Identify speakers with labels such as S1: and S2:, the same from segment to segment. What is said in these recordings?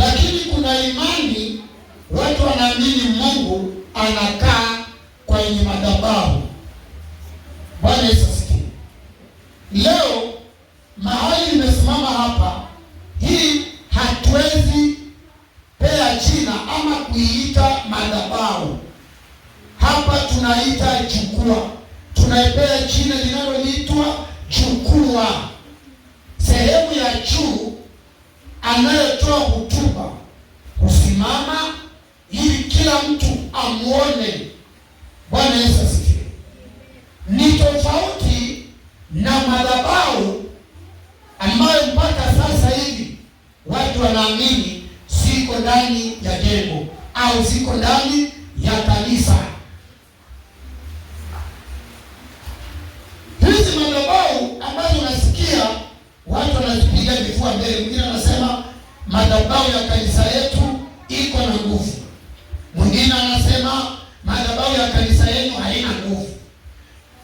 S1: Lakini kuna imani watu wanaamini Mungu anakaa kwenye madhabahu. Bwana Yesu asifiwe. Leo mahali nimesimama hapa, hii hatuwezi pea jina ama kuiita madhabahu. Hapa tunaita jukwaa, tunaipea jina linaloitwa jukwaa, sehemu ya juu anayotoa hotuba kusimama ili kila mtu amuone. Bwana Yesu asifiwe. Ni tofauti na madhabahu ambayo mpaka sasa hivi watu wanaamini ziko ndani ya jengo au ziko ndani ya kanisa. Hizi madhabahu ambazo unasikia watu wanazipiga vifua mbele, mwingine anasema madhabahu ya kanisa yetu iko na nguvu, mwingine anasema madhabahu ya kanisa yenu haina nguvu.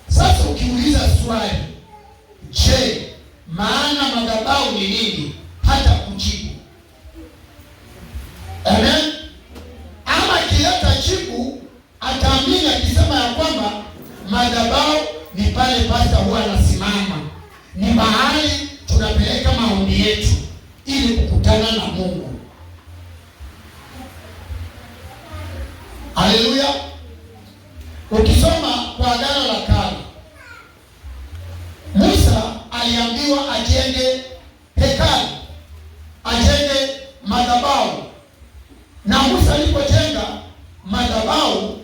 S1: Sasa ukiuliza swali, je, maana madhabahu ni nini? Hata kujibu. Amen. Ama akileta jibu ataamini akisema ya kwamba madhabahu ni pale pasta huwa anasimama, ni mahali tunapeleka maombi yetu ili kukutana na Mungu. Haleluya! Ukisoma kwa Agano la Kale, Musa aliambiwa ajenge hekalu, ajenge madhabahu. Na Musa alipojenga madhabahu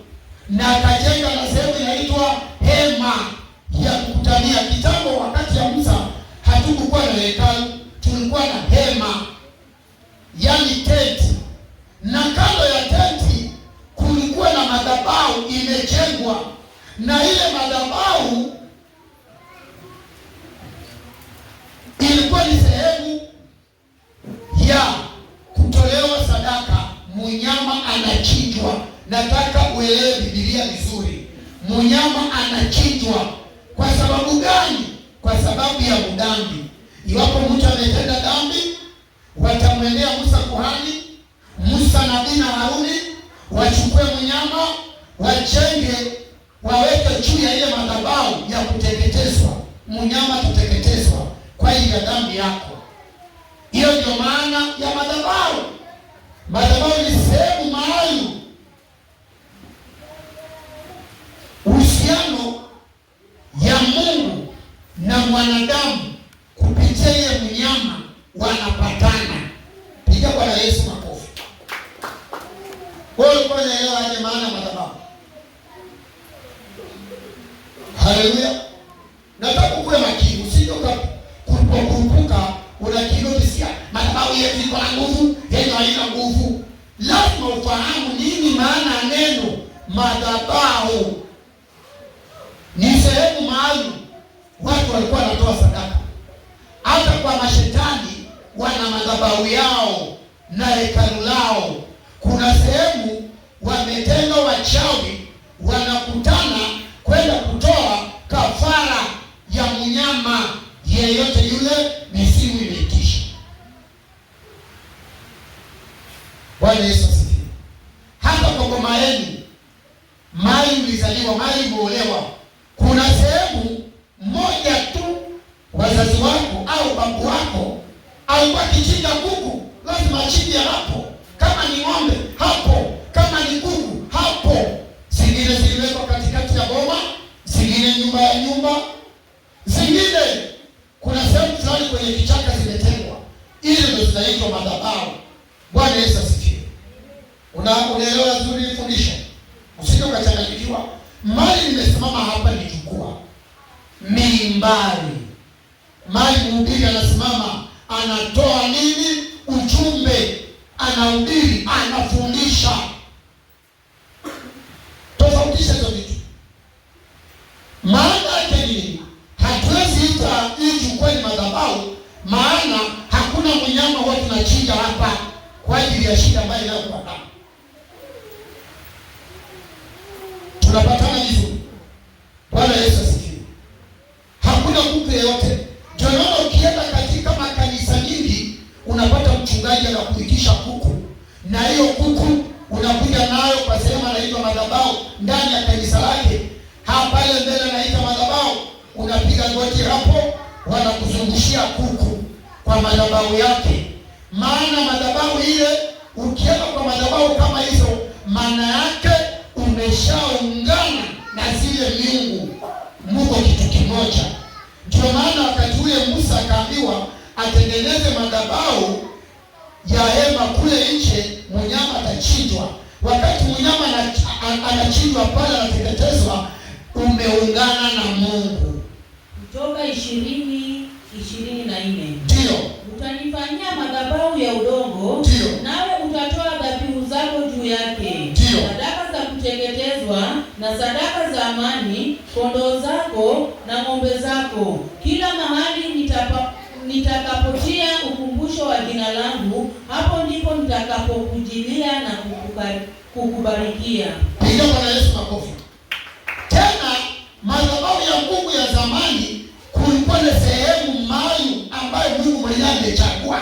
S1: na akajenga na sehemu inaitwa hema ya kukutania. Kitambo wakati ya Musa hatukukuwa na hekalu, tulikuwa na hema, yani tenti, na kando ya tenti kulikuwa na madhabahu imejengwa, na ile madhabahu ilikuwa ni sehemu ya kutolewa sadaka, munyama anachinjwa. Nataka uelewe Biblia vizuri. Munyama anachinjwa kwa sababu gani? Kwa sababu ya udhambi. Iwapo mtu ametenda dhambi, watamwendea Musa kuhani, Musa nabii na Haruni, wachukue mnyama, wachenge, waweke juu ya ile madhabahu ya kuteketezwa. Mnyama atateketezwa kwa ajili ya dhambi yako. Hiyo ndio maana ya madhabahu. Madhabahu ni sehemu maalum, uhusiano ya Mungu na mwanadamu kupitia ile mnyama wanapatana. Piga Bwana Yesu makofi. Wewe ulikuwa unaelewa aje maana ya madhabahu? Haleluya. Nataka ukuwe makini, usije ukakurupuka unakilotisia madhabahu yetu iko na nguvu, yenu haina nguvu. Lazima ufahamu nini maana ya neno madhabahu. Ni sehemu maalum watu walikuwa wanatoa sadaka. Hata kwa mashetani wana madhabahu yao na hekalu lao. Kuna sehemu wametenga wachawi, wanakutana kwenda kutoa kafara ya mnyama yeyote yule, misimu imeitisha. Bwana Yesu asifiwe. Hata kwa boma yenu, mali ulizaliwa, mali umeolewa, kuna sehemu moja tu wazazi wako au babu wako alikuwa akichinja kuku, lazima achinje hapo. Kama ni ng'ombe hapo, kama ni kuku hapo. Zingine ziliwekwa katikati ya boma, zingine nyumba ya nyumba, zingine kuna sehemu fulani kwenye kichaka zimetengwa, ili ndio zinaitwa madhabahu. Bwana Yesu asifiwe. Unaelewa vizuri fundisho, usije ukachanganyikiwa. Mali nimesimama hapa ni jukwaa, mimbari. Mali mhubiri anasimama, anatoa nini? Ujumbe, anahubiri, anafundisha. Tofautisha hizo vitu. Maana yake nini? Hatuwezi ita hii jukwaa ni madhabahu, maana hakuna mnyama huwa tunachinja hapa kwa ajili ya shida ambayo inayokuandama. Tunapatana vizuri? Bwana Yesu asifiwe. Hakuna kuku yeyote. Ndio naona ukienda katika makanisa nyingi unapata mchungaji anakuitisha kuku, na hiyo kuku unakuja nayo kwa sehemu anaitwa madhabahu ndani ya kanisa lake, hapa pale mbele anaita madhabahu, unapiga goti hapo, wanakuzungushia kuku kwa madhabahu yake. Maana madhabahu ile, ukienda kwa madhabahu kama hizo, maana yake umeshaungana na zile miungu, muko kitu kimoja. Ndio maana wakati ule Musa akaambiwa atengeneze madhabahu ya hema kule nje, mnyama atachinjwa. Wakati mnyama anachinjwa pale, anateketezwa, umeungana na Mungu.
S2: Kutoka 20:24.
S1: Ndio,
S2: Utanifanyia madhabahu ya udongo,
S1: Ndio.
S2: nawe utatoa dhabihu zako juu yake,
S1: Ndio.
S2: sadaka za kuteketezwa na sadaka za amani, kondoo zako na ng'ombe zako. Kila mahali nitakapotia ukumbusho wa jina langu, hapo ndipo nitakapokujilia na kukubarikia.
S1: Piga Bwana Yesu makofi. Tena madhabahu ya Mungu ya zamani kulikuwa na sehemu maalum ambayo Mungu mwenyewe angechagua.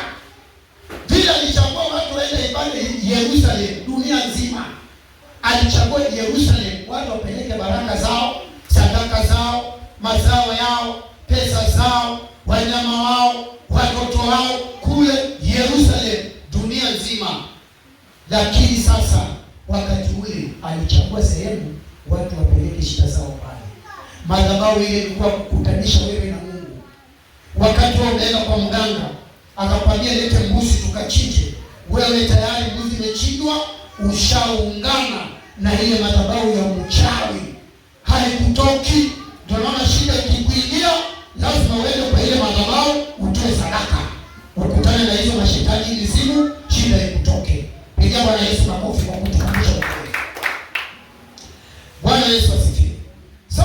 S1: Vile alichagua watu waende ibada Yerusalemu, dunia nzima. Alichagua Yerusalemu watu wapeleke baraka zao, sadaka zao, mazao yao, pesa zao, wanyama wao, watoto wao kule Yerusalemu, dunia nzima. Lakini sasa wakati ule alichagua sehemu watu wapeleke shida zao pale. Madhabahu ile ilikuwa kukutanisha wewe na Mungu. Wakati wewe unaenda kwa mganga akakwambia lete mbuzi tukachinje, wewe tayari mbuzi imechinjwa, ushaungana na ile madhabahu ya mchawi, haikutoki. Ndio naona shida ikikuingia, lazima uende kwa ile madhabahu utoe sadaka, ukutane na hizo mashetani ili simu shida ikutoke. Pigia Bwana Yesu makofi kwa kutukumbusha ukweli. Bwana Yesu asifiwe. So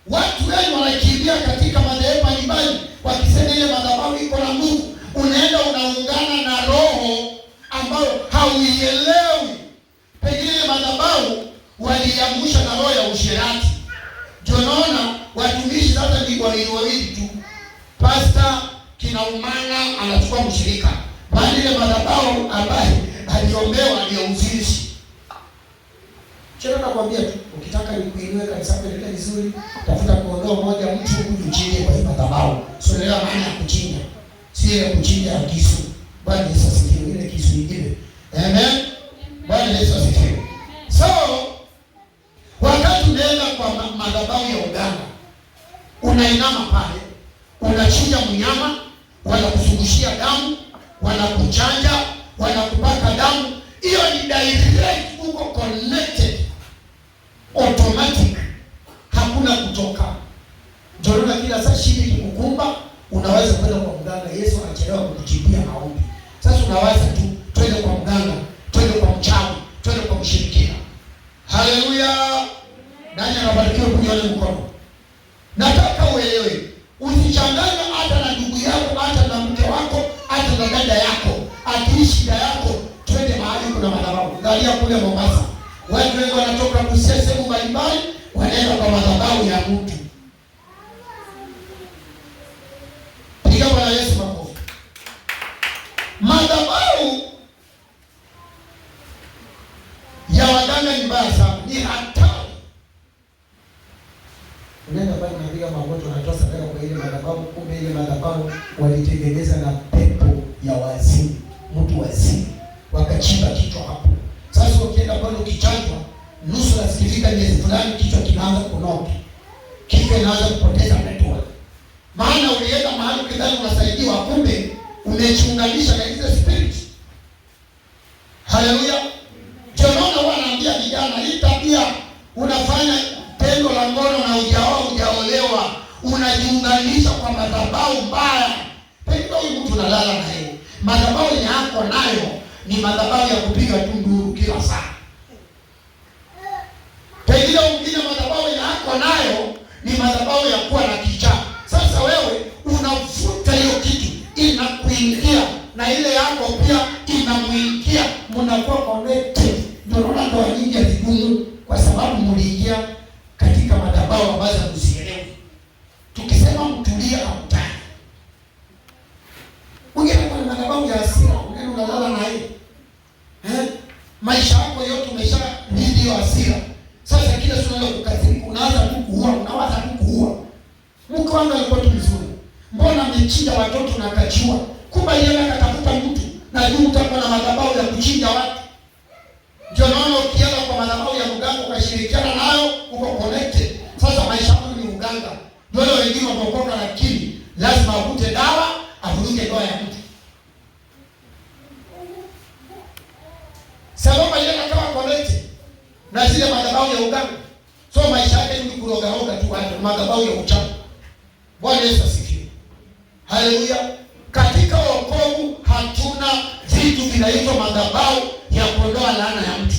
S1: watu wengi wanakimbia katika madhehebu mbalimbali wakisema ile madhabahu iko na nguvu. Unaenda unaungana na roho ambayo hauielewi. Pengine ile madhabahu waliamsha na roho ya usherati. Ndio naona watumishi sasa ni wawili wawili tu. Pastor kinaumana anachukua mshirika. Bali ile madhabahu ambaye aliombewa ni ya uzinzi. Chana nakwambia tu, ukitaka nikuinue kanisa lako liende vizuri, tafuta kondoo moja mtu huyu uchinje kwa hii madhabahu. Sio leo maana ya kuchinja. Si ya kuchinja ya kisu. Bwana Yesu asifiwe, ile kisu nyingine. Amen. Bwana Yesu asifiwe. So wakati unaenda kwa madhabahu ya uganga, unainama pale, unachinja mnyama, wanakusungushia damu, wanakuchanja, wanakupaka damu. Hiyo ni direct, uko connected automatic, hakuna kutoka. Ndio unaona kila saa shida ikikukumba unaweza kwenda kwa mganga. Yesu anachelewa kukujibia maombi. Sasa unawaza tu twende kwa mganga, twende kwa mchawi, twende kwa mshirikina. Haleluya! Nani anabarikiwa kunyosha mkono? Nataka uelewe, usichanganywe hata na ndugu yako, hata na mke wako, hata na dada yako. Akili shida yako, twende mahali kuna madhabahu. Angalia kule Mombasa, watu wengi wanatoka Busia, sehemu mbalimbali, wanaenda kwa madhabahu ya mtu. Piga Bwana Yesu makofi. Madhabahu ya waganga ni mbaya sana, ni hatari. Unaenda pale unapiga magoti, unatoa sadaka kwa ile madhabahu, kumbe ile madhabahu walitengeneza na pepo ya wazimu, mtu wazimu, wakachimba kichwa hapo. Sasa ukienda pale ukichanjwa, nusu la sikifika miezi fulani, kichwa kinaanza kunoka, kichwa inaanza kupoteza network. Maana ulienda mahali ukidhani unasaidiwa, kumbe umejiunganisha na ile spirit. Haleluya! Ndio naona huwa naambia vijana, hii tabia unafanya tendo la ngono na hujaoa hujaolewa, unajiunganisha kwa madhabahu mbaya. Pengine huyu mtu unalala na yeye, madhabahu yako nayo ni madhabahu ya kupiga tu nduru kila saa. Pengine mwingine madhabahu yako nayo ni madhabahu ya kuwa na kichaa. Sasa wewe unavuta hiyo kitu inakuingia, na ile yako pia inamuingia, mnakuwa connected. Ndio unaona ndoa nyingi hazigumu, kwa sababu mliingia katika madhabahu ambazo hamzielewi. Tukisema mtulie, hamtaki. Mwingine kwa madhabahu ya hasira, Maisha yako yote umesha hiyo hasira. Sasa kila siku unaanza kukasirika, unaanza tu kuua, unawaza tu kuua. Mke wangu alikuwa tu mzuri. Mbona amechinja watoto na akajua? Kumbe yeye akatafuta mtu na juu utakuwa na madhabahu ya kuchinja watu. Ndio naona ukienda kwa madhabahu ya mganga ukashirikiana nayo uko connected. Sasa maisha yako ni uganga. Ndio wale wengine wameokoka, lakini lazima avute dawa, avuruge ndoa ya mtu. Saloma yeye akawa connected na zile madhabahu ya uganga. So maisha yake ni kurogaroga tu watu, madhabahu ya uchawi. Bwana Yesu asifiwe. Haleluya. Katika wokovu hatuna vitu vinaitwa madhabahu ya kuondoa laana ya mtu.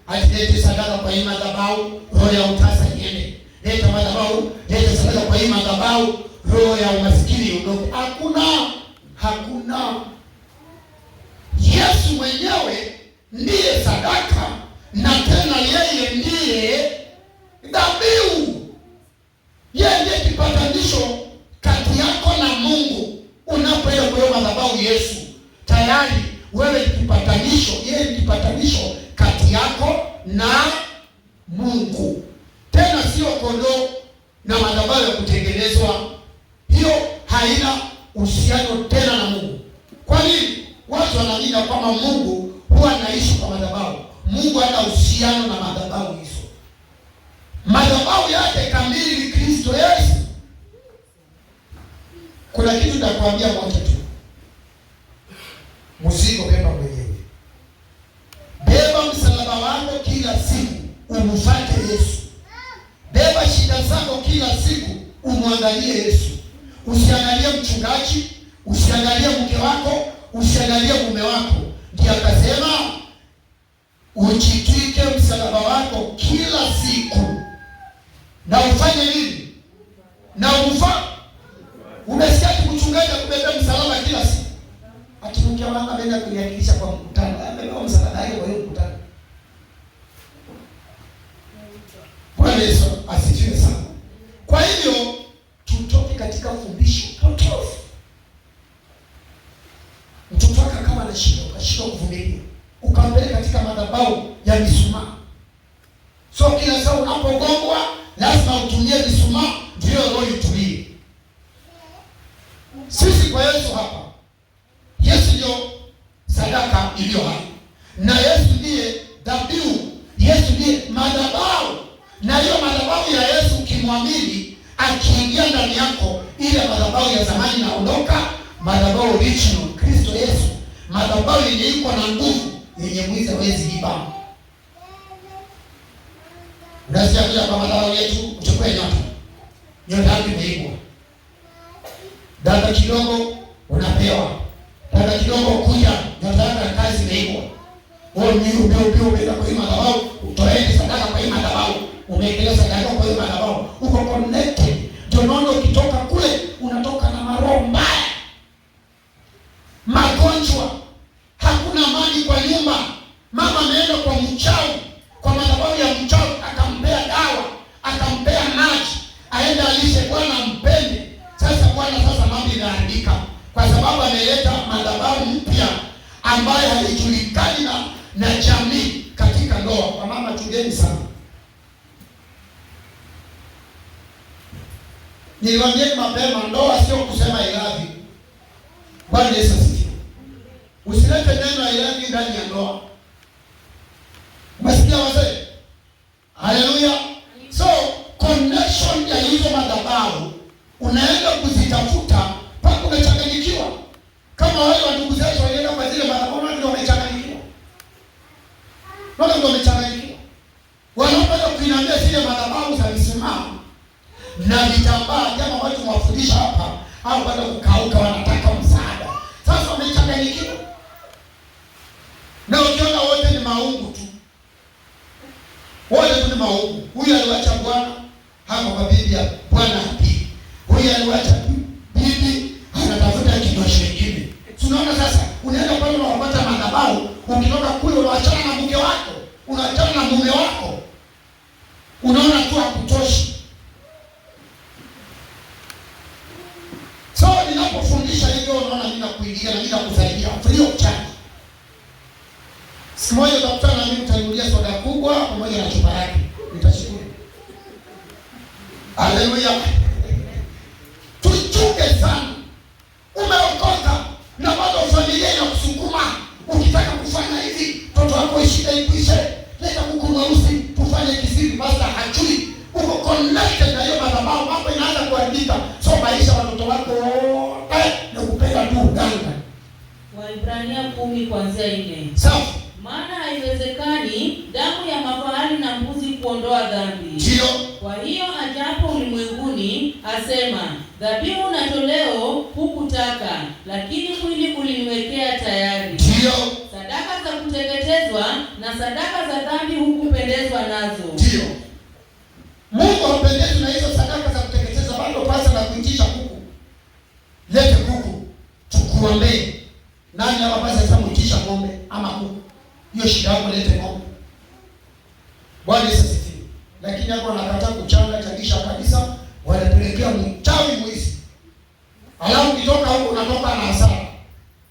S1: Atilete sadaka kwa hii madhabahu, roho ya utasa iende. Leta madhabahu, leta sadaka kwa hii madhabahu, roho ya umaskini iondoke. Hakuna, hakuna. Yesu mwenyewe ndiye sadaka na tena yeye ndiye dhabihu. Yeye ndiye kipatanisho kati yako na Mungu. Unapoenda kwa hiyo madhabahu Yesu, tayari wewe ni kipatanisho, yeye ni kipatanisho kati yako na Mungu. Tena sio kondoo na madhabahu ya kutengenezwa, hiyo haina uhusiano tena na Mungu. Kwa nini watu wanaamini kwamba Mungu huwa anaishi kwa madhabahu? Mungu hana uhusiano na madhabahu hizo. Madhabahu yake kamili ni Kristo Yesu. Kuna kitu nitakwambia moja tu, mzigo beba mwenyewe. Beba msalaba wako kila siku, umfuate Yesu. Beba shida zako kila siku, umwangalie Yesu. Usiangalie mchungaji, usiangalie mke wako, usiangalie mume wako. Ndiye akasema ujitwike msalaba wako kila siku na ufanye nini? Na ufa. Umesikia mchungaji akubebea msalaba kila siku? Ati mke wangu ameenda kuniakilisha kwa mkutano. Amebeba msalaba wake kwa hiyo mkutano. Bwana Yesu asifiwe sana. Kwa hivyo tutoke katika fundisho potofu. Mtoto wako kama ana shida, ukashindwa kuvumilia, ukampeleka katika madhabahu ya mishumaa. So kila saa unapogongwa lazima utumie mishumaa ndio roho itulie. Sisi kwa Yesu hapa, Yesu ndio sadaka iliyo hai, na Yesu ndiye dhabihu, Yesu ndiye madhabahu. Na hiyo madhabahu ya Yesu ukimwamini, akiingia ndani yako, ile madhabahu ya zamani inaondoka, madhabahu original Kristo Yesu, madhabahu yenye iko na nguvu, yenye mwizi hawezi iba. Unasikia kuja kwa madhabahu yetu uchukue nyota, nyota yako imeibwa. Dada kidogo unapewa, dada kidogo kuja, nyota yako ya kazi imeibwa. Wewe ni ubio umeenda kwa hii madhabahu, utoeni sadaka kwa hii madhabahu, umeekelea sadaka kwa hii madhabahu, uko connected. Ndio naona ukitoka kule unatoka na maroho mbaya, magonjwa, hakuna amani kwa nyumba. Mama ameenda kwa mchawi, kwa madhabahu ya mchawi, akampea dawa, akampea maji, aende alishe, Bwana ampende. Sasa Bwana, sasa mambo inaharibika kwa sababu ameleta madhabahu mpya ambayo haijulikani na jamii katika ndoa. Kwa mama, chungeni sana. Niliwaambia mapema, ndoa sio kusema I love you. Bwana Yesu asifiwe. Usilete neno I love you ndani ya ndoa. Umesikia wazee? Haleluya. So connection ya hizo madhabahu unaenda kuzitafuta mpaka unachanganyikiwa. Kama wale wa ndugu zetu walienda kwa zile madhabahu, ndio wamechanganyikiwa. Ndio wamechanganyikiwa. Wanapoenda kuinamia zile madhabahu za mishumaa na vitambaa, jamaa watu mwafundisha hapa au bado kukauka, wanataka msaada. Sasa wamechanganyikiwa. Na ukiona wote ni maungu tu. Wote tu ni maungu. Huyu aliwacha Bwana hapo kwa bibi ya Bwana hapi. Huyu aliwacha bibi anatafuta kinywaji kingine. Tunaona sasa unaenda pale unapata madhabahu, ukitoka kule unaachana na mke wako, unaachana na mume wako. Unaona tu hakutoshi. So ninapofundisha hivyo unaona mimi nakuingia na mimi nakusaidia free of charge. Siku moja utakutana na mimi, utaninunulia soda kubwa pamoja na chupa yake, nitashukuru. Haleluya! Tuchunge sana. Umeokoka na bado familia inakusukuma, ukitaka kufanya hivi, mtoto wako shida ikwishe, leta kuku mweusi tufanye kisiri. Basi hajui uko connected na hiyo madhabahu, mambo inaanza kuharibika. So maisha watoto wako wote ni kupenda tu uganga.
S2: Waibrania 10:4.
S1: Safi.
S2: Maana haiwezekani damu ya mafahali na mbuzi kuondoa dhambi.
S1: Ndio.
S2: Kwa hiyo ajapo ulimwenguni asema, dhabihu na toleo hukutaka, lakini mwili uliniwekea tayari.
S1: Ndio.
S2: Sadaka za kuteketezwa na sadaka za dhambi hukupendezwa nazo.
S1: Ndio. Mungu hapendezwi na hizo sadaka za kuteketeza, bado pasa na kuitisha kuku. Lete kuku tukuombee. Nani hapa pasa sasa muitisha ng'ombe ama kuku? Hiyo shida yako, lete ng'ombe. Bwana Yesu asifiwe. Lakini hapo anakataa kuchanga changisha kabisa, wanapelekea mchawi mwizi. Alafu ukitoka huko unatoka na hasara.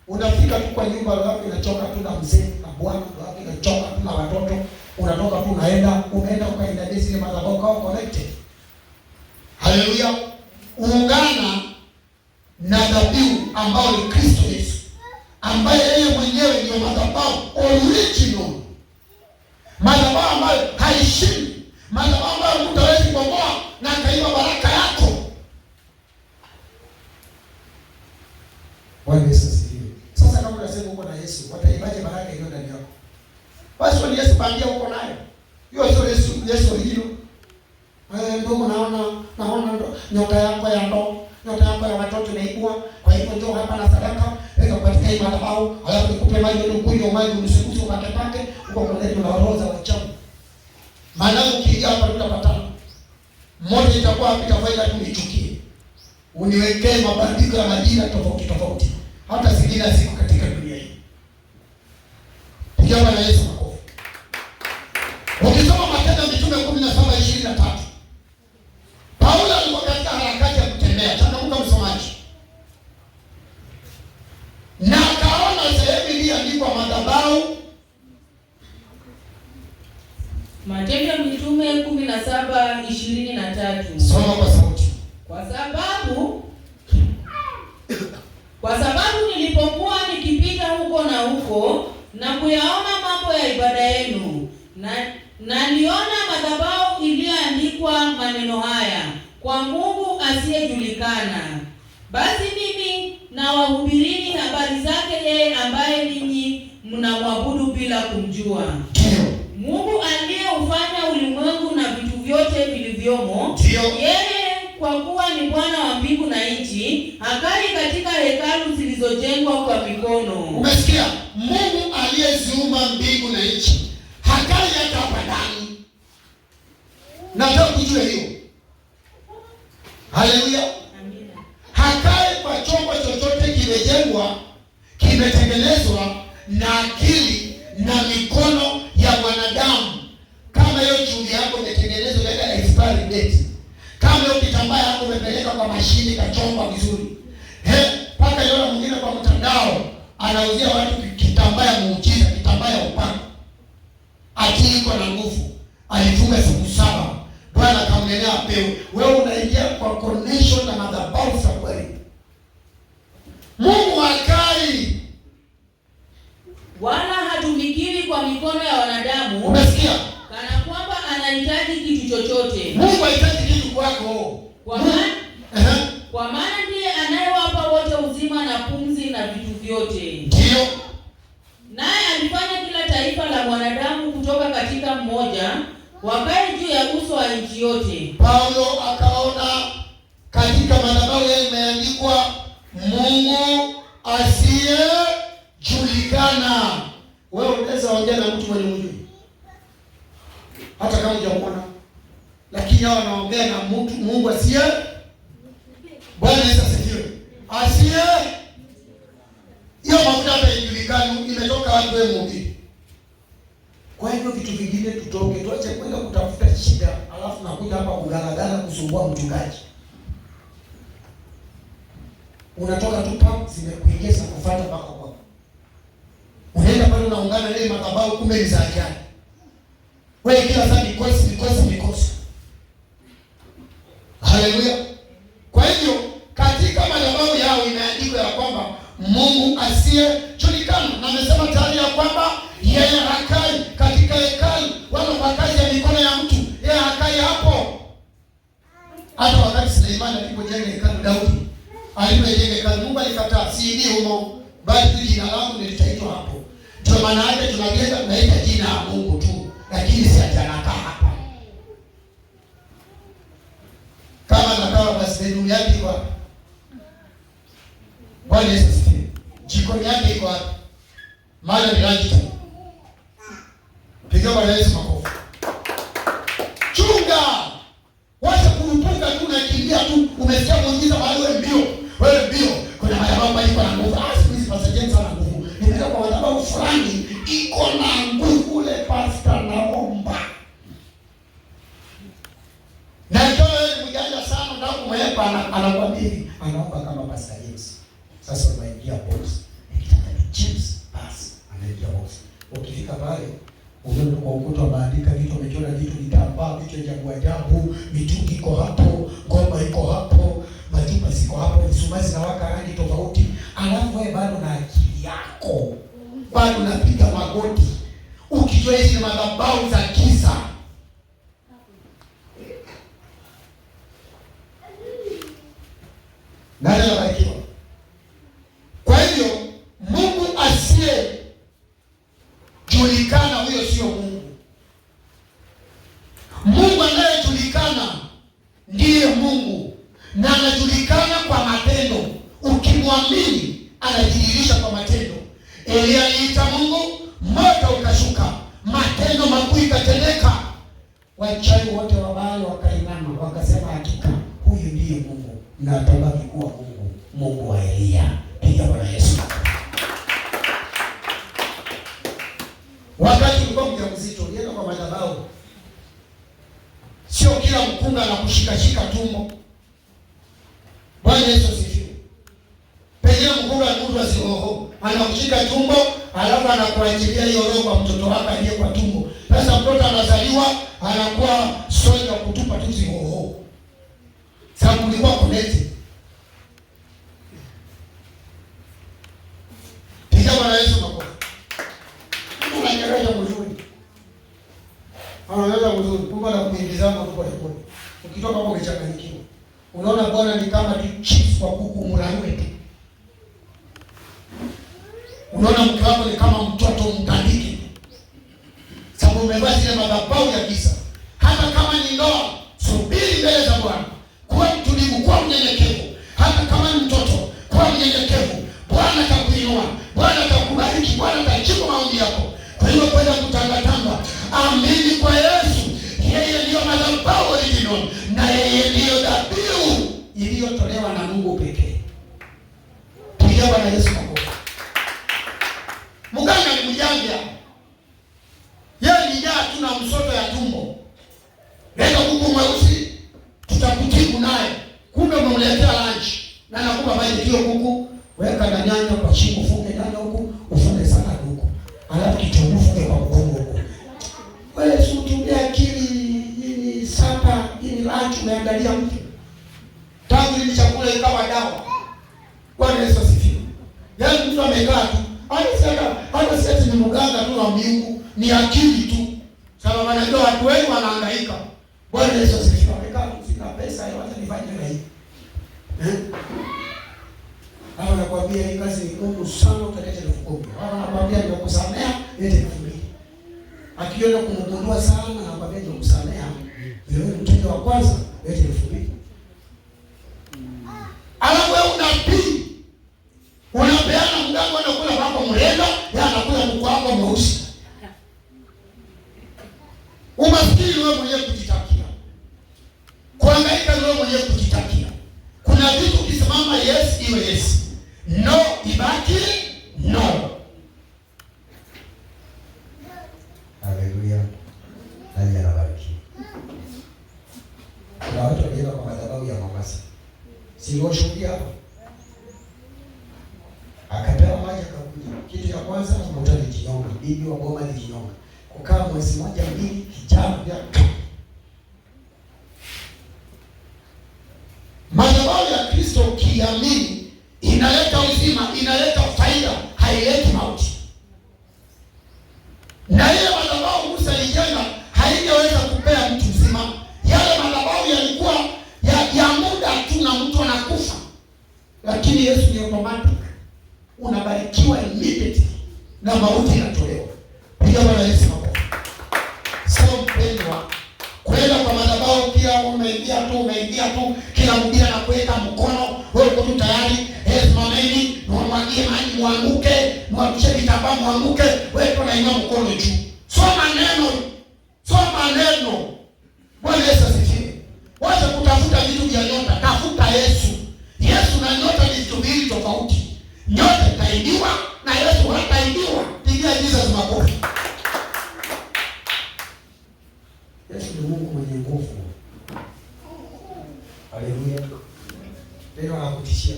S1: Unafika tu kwa nyumba yako inachoka tu na mzee na bwana wako inachoka tu na watoto. Unatoka tu unaenda, unaenda ukaenda zile madhabahu kwa connected. Haleluya. Ungana na dhabihu ambao ni Kristo Yesu, ambaye yeye mwenyewe ndio madhabahu original. Madhabahu ambayo haishindi, madhabahu ambayo mtu hawezi kubomoa na akaiba baraka yako. Bwana Yesu asifiwe. Sasa kama unasema uko na Yesu, wataibaje baraka iliyo ndani yako? Basi ni Yesu bandia uko nayo. Hiyo sio Yesu, Yesu original. Ndugu, naona ndo nyota yako ya ndoa, nyota yako ya watoto inaibua. Kwa hivyo njoo hapa na sadaka, weka katika hii madhabahu, alafu nikupe maji ili ukunywe maji unisuguse upake pake, uko connect na roho za wachawi. Maana ukiingia hapa tutapatana. Mmoja itakuwa hapa itafaida tu nichukie. Uniwekee mabadiliko ya majina tofauti tofauti. Hata zingine ziko katika dunia hii. Pigia Bwana Yesu makofi. Ukisoma Matendo ya Mitume 17:23. Paulo alikuwa katika harakati ya kutembea. Changamka msomaji. Na akaona sehemu iliyoandikwa madhabahu.
S2: Matendo ya Mitume 17:23.
S1: Soma kwa sauti.
S2: Kwa sababu nilipokuwa nikipita huko na huko na kuyaona mambo ya ibada yenu, na naliona madhabahu iliyoandikwa maneno haya, kwa Mungu asiyejulikana. Basi mimi nawahubirini habari zake yeye ambaye ninyi mnamwabudu bila kumjua.
S1: Ndio.
S2: Mungu aliyeufanya ulimwengu na vitu vyote vilivyomo.
S1: Ndio.
S2: Yeye kwa kuwa ni Bwana wa mbingu na nchi, hakai katika hekalu zilizojengwa kwa mikono.
S1: Umesikia? Mungu aliyeziumba mbingu na nchi hakai hata hapa ndani. Nataka kujua hiyo. Haleluya.
S2: Amina.
S1: Hakai kwa chombo chochote kimejengwa, kimetengenezwa na akili na mikono ya mwanadamu. Kama hiyo chumvi yako imetengenezwa katika expiry date, kama hiyo kitambaa yako umepeleka kwa mashini kachongwa vizuri, mpaka yule mwingine kwa mtandao anauzia watu kitambaa ya muujiza, kitambaa ya upako, akili iko na nguvu, alifunga siku 7, Bwana akamnenea apewe. Wewe unaingia kwa connection na madhabahu za kweli. Mungu hakai
S2: wala hatumikiwi kwa mikono ya wanadamu.
S1: Umesikia?
S2: Kana kwamba anahitaji kitu chochote.
S1: Mungu hahitaji kitu kwako.
S2: Kwa kwa maana ndiye anayewapa wote uzima na pumzi na vitu vyote.
S1: Ndio.
S2: Naye alifanya kila taifa la mwanadamu kutoka katika mmoja, wakae juu ya uso wa nchi yote.
S1: Paulo akaona katika madhabahu yake imeandikwa Mungu asiyejulikana. Wewe unaweza ongea na mtu mwenye hujui, hata kama hujamuona, lakini hao wanaongea na mtu Mungu asiye. Bwana Yesu asifiwe. Asiye hiyo mafuta hata haijulikani imetoka wapi, wewe mhubiri. Kwa hivyo vitu vingine tutoke, tuache kwenda kutafuta shida, alafu nakuja hapa kugalagala kusumbua mchungaji. Unatoka tu pap zimekuingia za kufuata mpaka kwako. Unaenda pale pale unaungana na ile madhabahu, kumbe ni za ajali. Wewe kila saa mikosi, mikosi, mikosi. Haleluya. Kwa hivyo katika madhabahu yao imeandikwa ya kwamba Mungu asiyejulikana, na amesema tayari ya kwamba yeye hakai katika hekalu wala kwa kazi ya mikono ya mtu, yeye hakai hapo. Hata wakati Suleimani alipojenga hekalu, Daudi alipojenga hekalu, Mungu alikataa, siingii humo, bali tu jina langu nilitaitwa hapo. Ndio maana yake tunajenga, tunaita jina la Mungu tu, lakini si ati anakaa hapa. Kama anakaa basi bedroom yake iko wapi? Bwana Yesu asifiwe. Jikoni yake iko wapi? Maana ni lunch time. Piga Bwana Yesu makofi. Chunga. Wacha kurupuka tu unakimbia tu, umesikia muujiza mahali wewe mbio. Wewe mbio. Kuna madhabahu pale iko na nguvu. Ah, siku hizi Pastor James ana nguvu. Nimeenda kwa madhabahu fulani iko na nguvu, ule pastor naomba. Na ikiwa wewe ni mjanja sana unataka kumwepa, anakuambia hivi, anaomba kama Pastor James. Sasa unaingia box. Nikitaka ni chips basi anaingia box. Ukifika pale unaona kwa ukuta wameandika vitu, wamechora vitu, vitambaa, vitu ajabu ajabu, mitungi iko hapo, ngoma iko hapo, machupa ziko hapo, mishumaa zinawaka rangi tofauti. Alafu wewe bado na akili yako, bado unapiga magoti ukijua hizi ni madhabahu za giza. Nani anabarikiwa? Kwa hivyo Mungu asiyejulikana huyo sio Mungu. Mungu anayejulikana ndiye Mungu, na anajulikana kwa matendo. Ukimwamini anajidhihirisha kwa matendo. Elia aliita Mungu, moto ukashuka, matendo makuu ikatendeka. Wachawi wote wa Baali wakainama, wakasema hakika huyu ndiye Mungu na atabaki kuwa Mungu, Mungu wa Elia. Piga Bwana Yesu. Wakati ulikuwa mjamzito, ulienda kwa madhabahu. Sio kila mkunga anakushikashika tumbo. Bwana Yesu asifiwe. Pengine mkunga mtu asihoho, anakushika tumbo, alafu anakuachilia hiyo roho kwa mtoto wake aliye kwa tumbo. Sasa mtoto anazaliwa anakuwa soja kutupa tu zihoho. Sababu ulikuwa connected. Piga Bwana Yesu makofi. Mtu ananyorosha mzuri. Anaanza mzuri, kumbe anakuingiza hapo pole pole. Ukitoka hapo umechanganyikiwa. Unaona Bwana ni kama tu chips kwa kuku mrarue tu. Unaona mke wako ni kama mtoto mtandike. Sababu umevaa zile madhabahu ya giza. Hata kama ni ndoa, subiri mbele za Bwana. Kuwa mtulivu, kuwa mnyenyekevu. Hata kama ni mtoto, kuwa mnyenyekevu. Bwana atakuinua, Bwana atakubariki, Bwana atajibu maombi yako. Kwa hiyo kwenda kutangatanga, amini kwa Yesu. Yeye ndiyo madhabahu original na yeye ndiyo dhabihu iliyotolewa na Mungu pekee. Piga Bwana Yesu makofi. Mganga ni mjanja. Yeye ni jaa tu na msoto ya tumbo. Leta kuku mweusi tutakutibu naye. Kumbe umemletea lunch na anakupa maji hiyo kuku, weka na nyanya kwa shingo, ufunge nyanya huku, ufunge salad huku. Alafu kitunguu funge kwa mgongo huku. Wewe si utumie akili, hii ni sapa, hii ni lunch umeandalia mtu. Tangu ili chakula ikawa dawa. Bwana Yesu asifiwe. Yaani mtu amekaa tu, hata si ni mganga tu wa miungu, ni akili tu. Sababu anajua watu wengi wanahangaika. Bwana Yesu asifiwe. Amekaa tu, sina pesa, wacha nifanye na hii. Hao wanakuambia hii kazi ni ngumu sana, utaleta 10,000. Hao wanakuambia nimekusamea, leta 2,000. Akiona kumgundua sana, anakuambia nimekusamea. Wewe mteja wa kwanza, leta 2,000. Alafu wewe unabii. Unapeana mganga anakula wako mrenda, yeye anakula mko wako mweusi. Umaskini wewe mwenyewe kujitakia. Kuhangaika wewe mwenyewe kujitakia. Kuna vitu ukisimama yes iwe yes. No ibaki no. Haleluya. Nani anabariki? Kuna watu walienda kwa madhabahu ya Mombasa. Si washuhudia hapa. Akapewa maji akakunywa. Kitu cha kwanza Mtu alijinyonga, bibi wa boma alijinyonga. Kukaa mwezi mmoja mbili, kijana pia. Madhabahu ya Kristo ukiamini inaleta uzima, inaleta faida, haileti mauti. Na ile madhabahu Musa alijenga haingeweza kupea mtu uzima. Yale madhabahu yalikuwa ya muda tu na mtu anakufa. Lakini Yesu ni automatic. Unabarikiwa immediately na mauti inatolewa. Piga Bwana Yesu makofi. So mpendwa, kwenda kwa madhabahu kila umeingia tu, kila mhubiri anakuweka mkono, wewe uko tu tayari, simameni, niwamwagie maji muanguke, niwarushe vitambaa muanguke, wewe tu unainua mkono juu. Soma neno. Soma neno. Bwana Yesu asifiwe. Wacha kutafuta vitu vya nyota, tafuta Yesu. Yesu na nyota ni vitu mbili tofauti. Nyota itaibiwa na Yesu hataibiwa. Pigia Jesus makofi. Yesu ni Mungu mwenye nguvu. Haleluya. Leo anakutishia.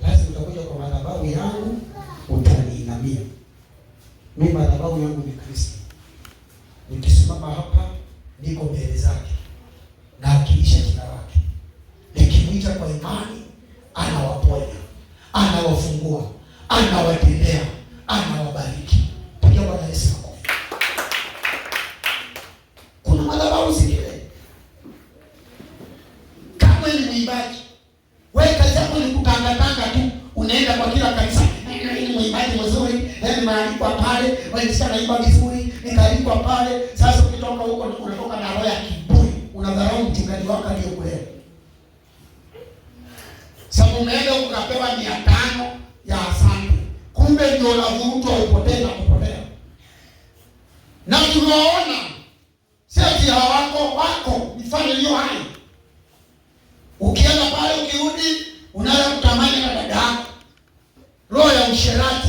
S1: Lazima utakuja kwa madhabahu yangu utaniinamia. Mimi madhabahu yangu ni Kristo. Nikisimama hapa niko mbele zake. Naakilisha jina lake. Nikimuita kwa imani anawaponya, anawafungua, anawatendea, anawabariki. Piga Bwana Yesu makofi. Kuna madhabahu zingine. Kama ni mwimbaji, wewe kazi yako ni kutangatanga tu, unaenda kwa kila kanisa. Ni mwimbaji mzuri, nimealikwa pale, wewe sasa naimba vizuri, nikaalikwa pale. Sasa ukitoka huko unatoka na roho ya kiburi, unadharau mchungaji wako aliyokulea. Sasa umeenda ukapewa 500 ya asante, kumbe ndio unavurutwa upotee na kupotea. Na tunaona sio hawako wako mifano iliyo hai. Ukienda pale ukirudi unaanza kutamani na dada yako. Roho ya usherati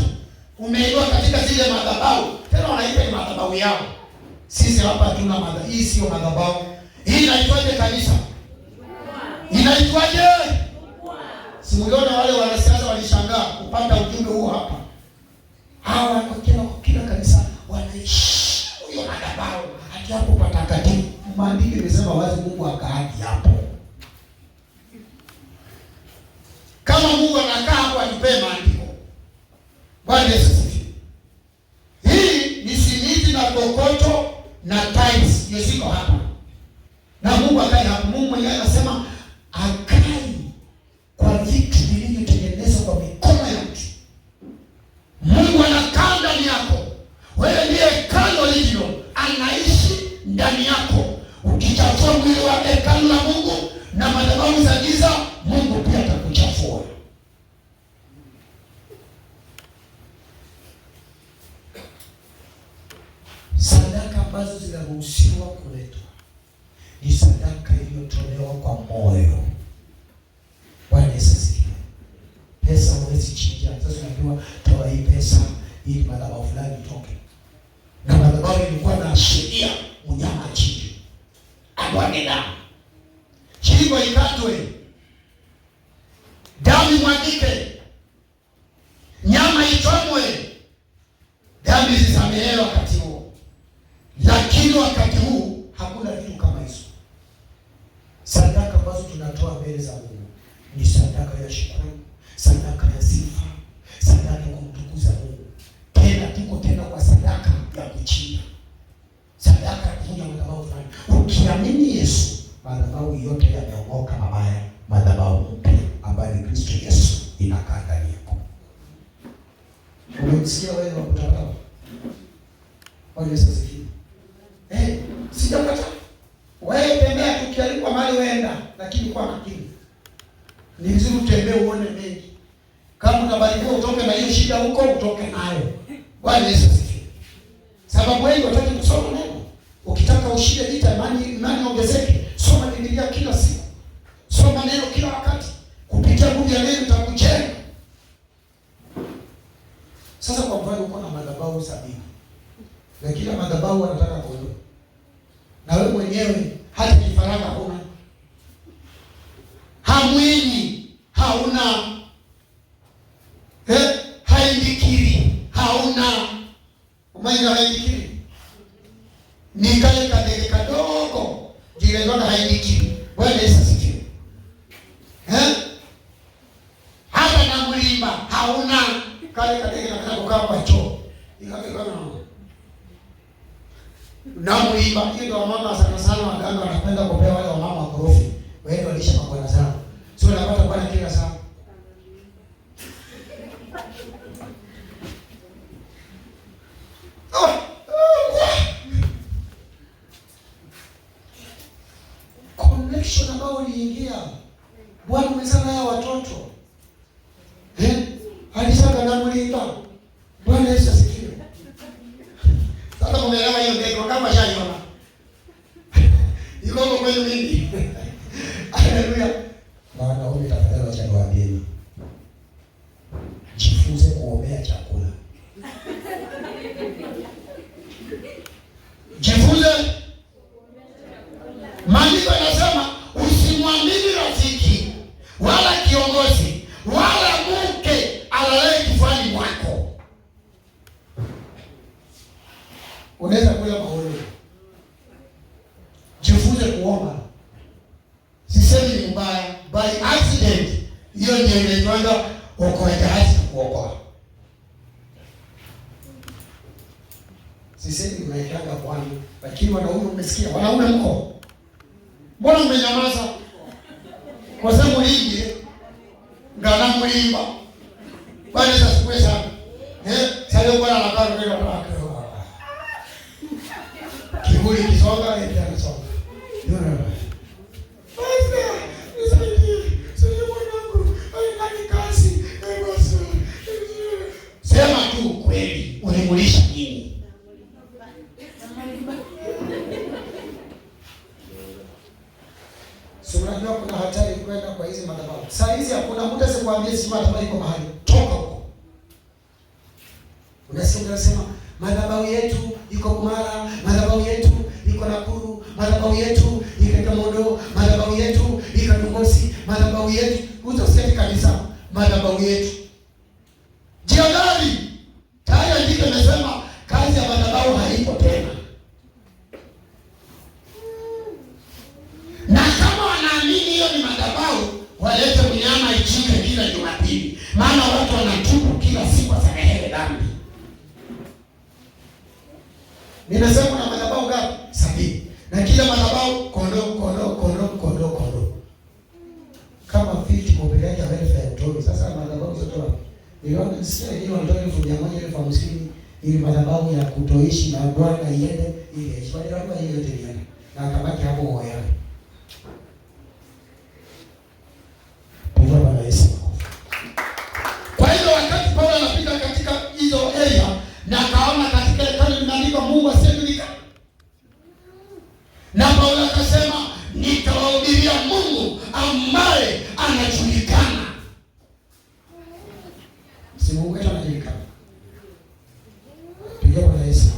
S1: umeiwa katika zile madhabahu. Tena wanaita ni madhabahu yao. Sisi hapa hatuna madhabahu. Hii sio madhabahu. Hii inaitwaje kanisa? Inaitwaje? Simuliona wale wanasiasa walishangaa kupata ujumbe huo hapa. Hawa kwa kila kanisa wanaishi huyo madhabahu. Hati hapo patakatifu. Maandiko imesema wazi Mungu akaadi hapo. Kama Mungu anakaa hapo atupee maandiko. Bwana Yesu asifiwe. Hii ni simiti na kokoto na tiles ndio ziko hapa. Na Mungu akae hapo. Mungu mwenyewe anasema akai kwa vitu vilivyotengenezwa kwa mikono ya mtu. Mungu anakaa ndani yako. Wewe ndiye hekalu lililo, anaishi ndani yako. Ukichafua mwili wa hekalu la Mungu na madhabahu za giza, Mungu pia atakuchafua. Sadaka ambazo zinaruhusiwa kuletwa ni sadaka iliyotolewa kwa moyo. Bwana Yesu asifiwe. Pesa huwezi chinja. Sasa unaambiwa toa hii pesa ili madhabahu fulani itoke. Na madhabahu ilikuwa na sheria, mnyama achinjwe, amwage damu, shingo ikatwe, damu imwagike, nyama ichomwe, dhambi zisamehewe wakati huo. Lakini wakati huu hakuna vitu kama hizo. Sadaka ambazo tunatoa mbele za Mungu ni sadaka ya shukrani, sadaka ya sifa, sadaka ya kumtukuza Mungu. Tena tuko tena kwa sadaka ya kuchinja, sadaka ya kuvunja madhabahu fulani. Ukiamini Yesu, madhabahu yote yameongoka mabaya, madhabahu mpya ambayo ni Kristo Yesu inakaa ndani yako. Umemsikia wewe wa kutarawa? Bwana Yesu asifiwe. Sijakataa. Wewe tembea, tukialikwa mahali weenda, lakini kwa makini. Ni vizuri utembee uone mengi. Kama utabarikiwa utoke na hiyo shida huko, utoke nayo. Bwana Yesu asifiwe. Sababu wengi wataki kusoma neno. Ukitaka ushinde vita, imani ongezeke, soma Biblia kila siku. Soma neno kila wakati. Kupitia nguvu ya neno itakujenga. Sasa kwa mfano uko na madhabahu 70. Na kila madhabahu wanataka kondoo. Na wewe mwenyewe hata kifaranga huna. Hamwini hauna. Haindikiri hauna. Umaina haindikiri. Ni kale kadege kadogo jilenga haindikiri. Bwana Yesu asifiwe. Eh? Hata na mlimba hauna kale kadege na kukaa kwa choo. Ikakana na mlimba hiyo ndio mama sana sana waganga wanapenda kupewa wale wamama wakorofi. Waende walisha mabwana zao. Sio unapata bwana kila saa. Connection ambayo uliingia. Bwana umezaa naye watoto. Eh? Alisaka na mlimba. Bwana Yesu asifiwe. Sasa mumeelewa hiyo ndio kama shaiona. Iko kwa kweli mimi. Haleluya. Na wanaume tafadhali wacha niwaambieni. Jifunze kuombea chakula. Jifunze. Maandiko yanasema usimwamini rafiki wala kiongozi wala mke alalaye kifuani mwako. Unaweza kula maono. Jifunze kuomba. Sisemi ni mbaya, by accident hiyo ndio inaitwa okoa kuokoa. Sisemi unaitanga Bwana, lakini wanaume mmesikia, wanaume mko. Mbona mmenyamaza? Kwa sababu lingi ngana mlimba. Bwana Yesu asifiwe sana. Eh, sasa bwana anakaa kwa kwa. Kiburi kisonga yeye anasonga. Ndio. Basi, nisaidie. Sio mwanangu, ai kazi. Eh basi. Sema tu ukweli, ulimulisha nini? Si unajua kuna hatari kwenda kwa hizi madhabahu. Saa hizi hakuna mtu asikwambie si madhabahu iko mahali. Toka huko. Unasikia unasema madhabahu yetu iko Kumara, madhabahu yetu iko Nakuru, madhabahu yetu iko Kamondo, madhabahu yetu iko Dungosi, madhabahu yetu. Utasikia kanisa madhabahu yetu. Jiadhari. Tayari andiko imesema kazi ya madhabahu haipo tena. Na kama wanaamini hiyo ni madhabahu, walete mnyama ichinjwe kila Jumapili. Maana watu wanatubu kila siku wasamehewe dhambi. Nimesema kuna madhabahu ngapi? 70. Na kila madhabahu kondoo kondoo kondoo kondoo kondoo. Kama 50 kwa peke yake welfare utoi. Sasa madhabahu zote wapi? Niliona sio hiyo wanatoa 100,000 50,000 ili madhabahu ya kutoishi na Bwana iende ili ishi. Kwa hiyo hiyo yote iende. Na akabaki hapo moyoni. Piga Bwana Yesu. Kwa hiyo wakati Paulo anapita katika hizo area na akaona katika hekalu limeandikwa Mungu asiyejulikana. Na Paulo akasema nitawahubiria Mungu ambaye anajulikana. Si Mungu wetu anajulikana. Piga Bwana Yesu.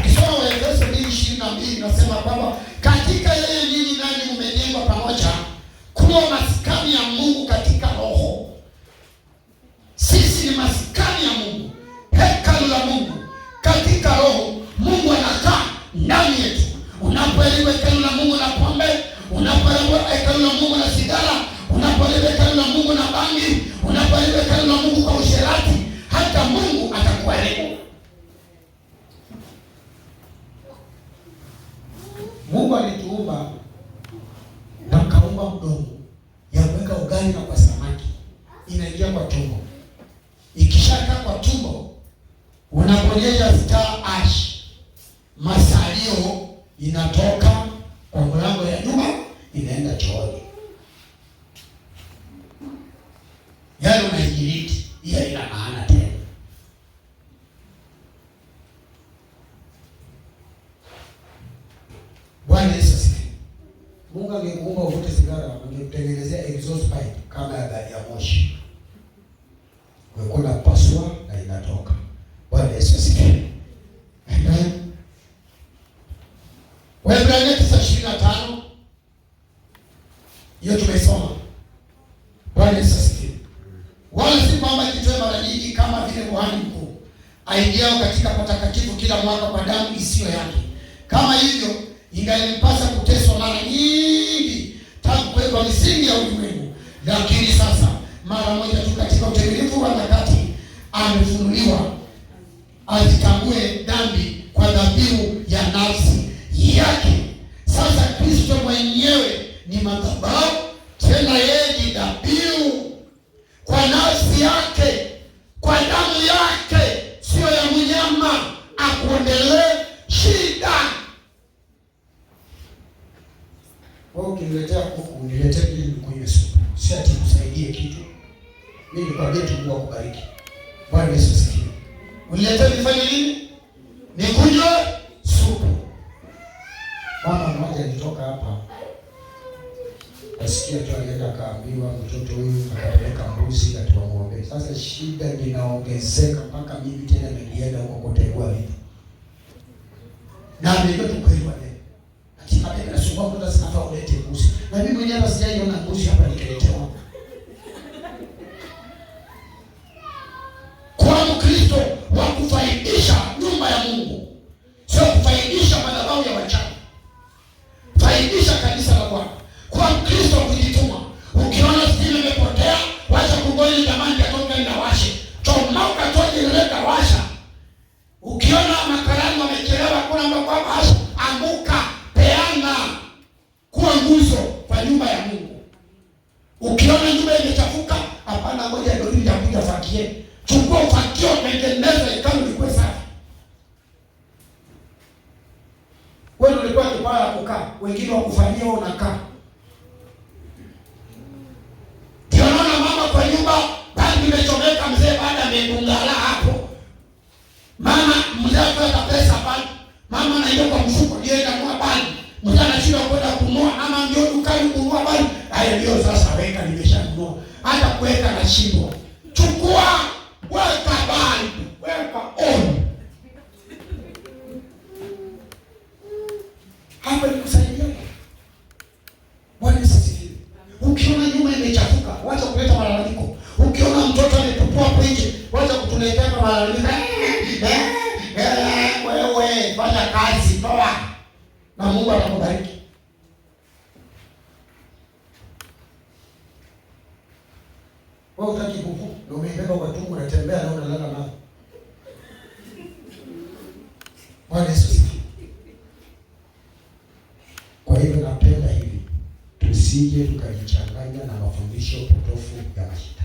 S1: Ukisoma Waefeso 2:22 inasema kwamba katika yeye ninyi nanyi mmejengwa pamoja kuwa maskani ya Mungu katika Roho. Sisi ni maskani ya Mungu, hekalu la Mungu katika Roho. Mungu anakaa ndani yetu. Unapoharibu hekalu la Mungu na pombe, unapoharibu hekalu la Mungu na sigara, unapoharibu hekalu la Mungu na bangi, unapoharibu hekalu la Mungu kwa usherati, hata Mungu atakuharibu. Mungu alituumba na kaumba mdomo ya kuweka ugali na kwa samaki, inaingia kwa tumbo. Ikishakaa kwa tumbo, unaponyesha star ash, masalio inatoka kwa mlango ya nyuma inaenda chooni. Yaani unaijiriti, hiyo haina maana tena. Bwana Yesu asifiwe. Mungu angekuumba uvute sigara, angekutengenezea exhaust pipe kama ya gari ya moshi. Kwa hiyo pasua na inatoka. Bwana Yesu asifiwe. Amen. Waebrania 9:25 hiyo tumesoma. Bwana Yesu asifiwe. Wala si kwamba jitoe mara nyingi kama vile kuhani mkuu, aingiao katika patakatifu kila mwaka kwa damu isiyo yake. Kama hivyo ingalimpasa kuteswa mara nyingi tangu kuwekwa misingi ya ulimwengu, lakini sasa mara moja tu katika utimilifu wa nyakati amefunuliwa azitangue dhambi kwa dhabihu ya nafsi yake. Sasa Kristo mwenyewe ni madhabahu, tena yeye ni dhabihu kwa nafsi yake, kwa damu yake, siyo ya mnyama, akuondolee shida. Wewe ukiniletea kuku, niletee ili nikunywe supu, si ati kusaidie kitu. Mimi nikwambie tu Mungu akubariki. Bwana Yesu asifiwe. Uniletee nifanye nini? Nikunywe supu. Mama mmoja alitoka hapa, nasikia tu alienda akaambiwa mtoto huyu akapeleka mbuzi atuwamuombe. Sasa shida linaongezeka mpaka mimi tena nilienda huko kutegua vitu. Na ndio tu kweli wale. Ati mapema nasumbua mtoto sasa ulete mbuzi. Na mimi mwenyewe hata sijaiona mbuzi hapa nikiletewa. Kwa Mkristo wa kufaidisha nyumba ya Mungu, sio kufaidisha madhabahu ya wachawi. Faidisha kanisa la Bwana. Kwa Mkristo kujituma. Ukiona stima imepotea, wacha kungoja jamani atoke na washe. Chomoka toje leta washa. Ukiona makarani wamechelewa, kuna mambo washa, anguka, peana. Kuwa nguzo kwa nyumba ya Mungu. Ukiona nyumba imechafuka, hapana, ngoja ndio nitakuja fakie. Chukua ufakio, tengeneza hekalu likuwe safi. Wewe ulikuwa kipawa la kukaa, wengine wakufanyia wewe unakaa. Ndio naona mama kwa nyumba bangi imechomeka, mzee baada amebungala hapo. Mama mzee akaweka pesa pale. Mama anaingia kwa mfuko ndio inanunua bangi. Mzee anashindwa kwenda kununua ama ndio dukani kununua bangi. Haya ndio sasa weka, nimeshanunua. Hata kuweka nashindwa. Chukua, weka bangi, weka on. Hapa ni kusaidia. Bwana Yesu asifiwe. Ukiona nyumba imechafuka, wacha kuleta malalamiko. Ukiona mtoto ametupwa hapo nje, wacha kutuletea malalamiko. Wewe fanya kazi, toa. Na Mungu atakubariki. Wewe hutaki kuku, ndio umeibeba kwa tumbo unatembea na unalala nayo. Bwana Yesu asifiwe. Kwa hivyo napenda hivi, tusije tukajichanganya na mafundisho potofu ya mashetani.